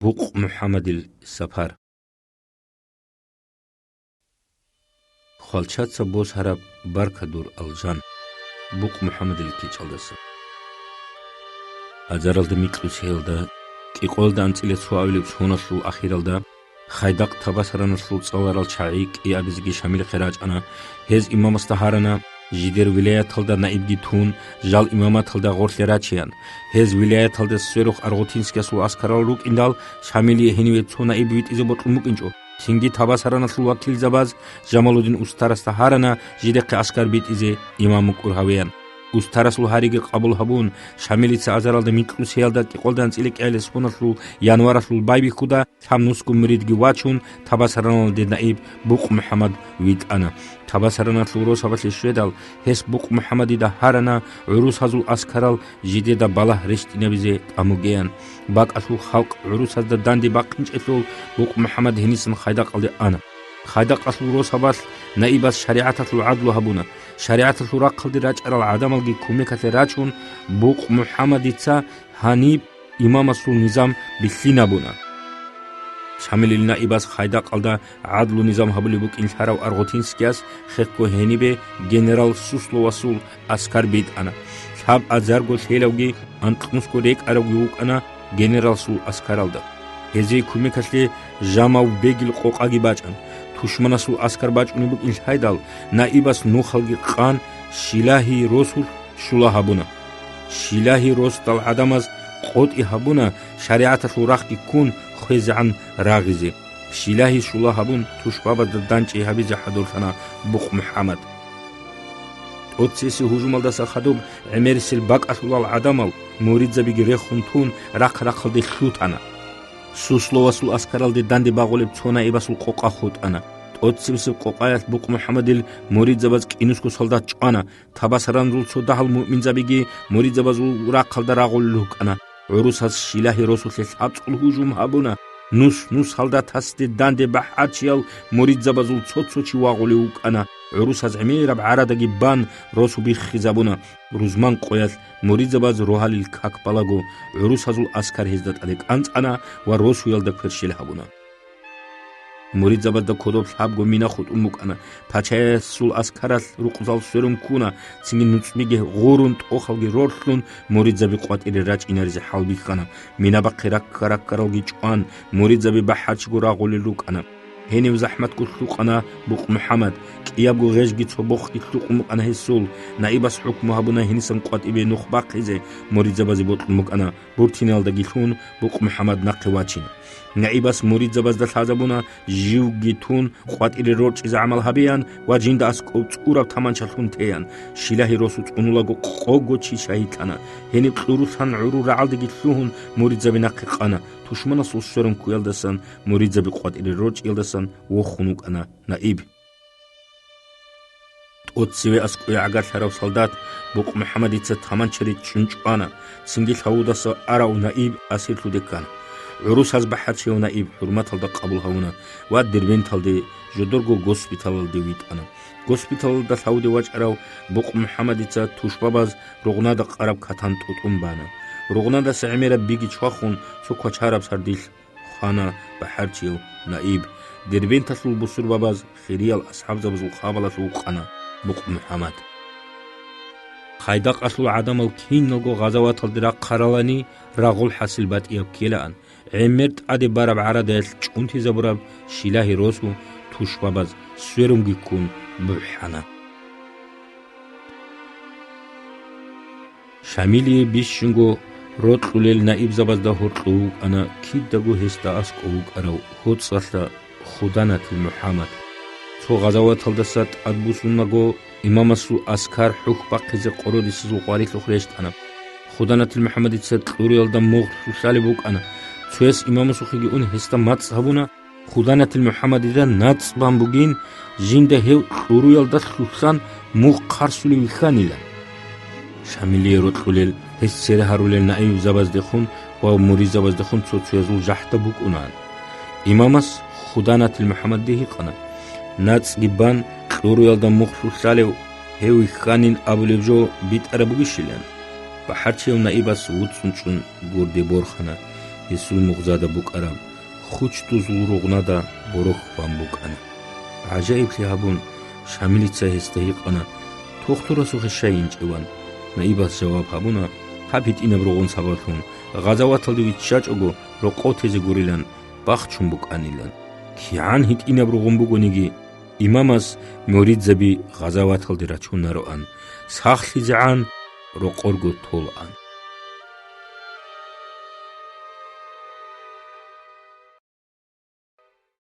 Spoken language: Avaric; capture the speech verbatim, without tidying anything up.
Букъ МухӀаммадил сапар. Хвалчаца босараб баркадур алжан. Букъ МухӀаммадил кичӀалдаса. Азаралда микьусиялда, кӀикъоялда анцӀила цоабилеб соналъул ахиралда, Хайдакъ Табасараналъул цӀаларал чагӀи кӀиабизеги Шамилихъе рачӀана. Гьез имамасда гьарана, жидер вилаяталда наибги тун, жал имаматалда гъорлъе рачеян. Гьез вилаяталда сверухъ Аргъутинскиясул аскарал рукӀиндал, Шамилие гьениве цо наиб витӀизе бокьун букӀинчӀо. Цинги Табасараналъул вакилзабаз Жамалудин устарасда гьарана жидехъе аскар битӀизе имам мукӀур гьавеян. Устарасул гьариги къабул гьабун, Шамилица азаралда микьусиялда кӀикъоялда анцӀила кӀиабилеб соналъул январалъул байбихьуда лъабнусго муридги вачун, Табасараналде наиб Букъ МухӀаммад витӀана. Табасараналъул росабалъе щведал, гьес Букъ МухӀаммадида гьарана гӀурусазул аскарал жидеда балагь рещтӀинабизе тӀамугеян. БакӀалъул халкъ гӀурусазда данде бахъинчӀелъул, Букъ МухӀаммад гьенисан Хайдакъалде ана. Хайдакъалъул росабалъ наибас шаригӀаталъул гӀадлу гьабуна. ШаригӀаталъул рахъалде рачӀарал гӀадамалги кумекалъе рачун, Букъ МухӀаммадица гьаниб имамасул низам бихьинабуна. Шамилил наибас Хайдакъалда гӀадлу-низам гьабулеб букӀин лъарав Аргъутинскияс хехго гьенибе генерал Сусловасул аскар битӀана. Лъабазарго лъелавги анкьнусго рекӀаравги вукӀана генералсул аскаралда. Гьезие кумекалъе Жамав-бегил къокъаги бачӀана. Тушманасул аскар бачӀунеб букӀин лъайдал, наибас нухалги къан, Шилагьи росулъ щула гьабуна. Шилагьи росдал гӀадамаз къотӀи гьабуна шаригӀаталъул рахъги ккун хвезегӀан рагъизе. Шилагьи щула гьабун, тушбабазда данчӀи гьабизе хӀадурлъана Букъ МухӀаммад. ТӀоцебесеб гьужумалдаса хадуб гӀемерисел бакӀалъулал гӀадамал, муридзабиги рехун тун, рахъ-рахъалде лъутана. Сусловасул аскаралде данде багъулеб цо наибасул къокъа хутӀана. ТӀоцебесеб къокъаялъ Букъ МухӀаммадил муридзабаз кӀинусго солдат чӀвана. Табасаранзул цо дагьал муъминзабиги муридзабазул рахъалда рагъулел рукӀана. ГӀурусаз Шилагьи росулъе лъабцӀул гьужум гьабуна. Нус-нус солдатасде данде бахӀарчиял муридзабазул цо-цо чи вагъулев вукӀана. ГӀурусаз гӀемераб гӀарадаги бан, росу биххизабуна. Рузман къоялъ муридзабаз рогьалил как балаго, гӀурусазул аскар гьезда тӀаде кӀанцӀана ва росуялда кверщел гьабуна. Муридзабазда кодоб лъабго мина хутӀун букӀана. Пачаясул аскаралъ рукъзал сверун ккуна, цинги нуцӀбиги гъурун, тӀохалги рорхлъун, муридзаби къватӀире рачӀинаризе хӀалбихьана. Мина бахъе ракка-раккаралги чӀван, муридзаби бахӀарчиго рагъулел рукӀана. Гьенив захӀматго лъукъана Букъ МухӀаммад, кӀиябго гъежги цо бохги лъукъун букӀана гьесул. Наибас хӀукму гьабуна гьенисан къватӀибе нух бахъизе, муридзабазе бокьун букӀана. Буртиналдаги лъун, Букъ МухӀаммад нахъе вачина. Наибас муридзабазда лъазабуна, живги тун, къватӀире рорчӀизе гӀамал гьабеян ва жинда аскӀов цӀураб таманчалъун теян. Шилагьи росу цӀунулаго къого чи шагьидлъана. Гьениб кьурулъан гӀурул рагӀалдеги лъугьун, муридзаби нахъе къана. Тушманасул сверун ккуялдасан, муридзаби къватӀире рорчӀиялдасан вохун вукӀана наиб. ТӀоцеве аскӀове гӀагарлъарав солдат Букъ МухӀаммадица таманча ричӀчӀун чӀвана, цинги лъавудаса арав наиб асирлъуде ккана. ГӀурусаз бахӀарчияв наиб хӀурматалда къабул гьавуна ва Дербенталде жодорго госпиталалде витӀана. Госпиталалда лъавуде вачӀарав Букъ МухӀаммадица тушбабаз ругънада къараб катан тӀутӀун бана. Ругънадаса гӀемераб биги чвахун, цо квачараб сардилъ хвана бахӀарчияв наиб. Дербенталъул бусурбабаз хириял асхӀабзабазул хабалалъув вукъана Букъ МухӀаммад. Хайдакъалъул гӀадамал киналго гъазаваталде рахъаралани, рагъул хӀасил батӀияб ккелаан. ГӀемер тӀаде бараб гӀарадаялъ чӀунтизабураб Шилагьи росу тушбабаз сверунги ккун бухӀана. Шамилие бищунго рокьулел наибзабазда гьоркьов вукӀана кидаго гьесда аскӀов вукӀарав ГьоцӀалъа Худанатил МухӀаммад. Цо гъазаваталдаса тӀадбуссунаго, имамасул аскар хӀухь бахъизе къородисезул гъварилъухъ рещтӀана. Худанатил МухӀаммадица кьуруялда мугъ лъулъалеб букӀана. Цояс имамасухъеги ун гьесда мацӀ гьабуна, Худанатил МухӀаммадида нацӀ бан бугин, жинда гьев кьуруялда лъулъан мугъ хъарсулев вихьанилан. Шамилие рокьулел, гьес цере гьарулел наибзабаздехун ва муридзабаздехун цо-цоязул жахӀда букӀунаан. Имамас Худанатил МухӀаммадиде гьикъана, нацӀги бан, кьуруялда мугъ лъулъалев гьев вихьанин абулеб жо битӀараб бугищилан? БахӀарчияв наибас вуцӀцӀун чӀун гурде борхана. гьесул мугъзада букӀараб, хучдузул ругънада борохь бан букӀана. ГӀажаиблъи гьабун, Шамилица гьесда гьикъана: «Тухтурасухъе щай инчӀеван?» Наибас жаваб гьабуна: «Гьаб гьитӀинаб ругъун сабаблъун, гъазаваталде виччачӀого рокъов тезе гурилан бахчун букӀанилан». КигӀан гьитӀинаб ругъун бугониги, имамас муридзаби гъазаваталде рачунароан, сахлъизегӀан рокъорго толаан.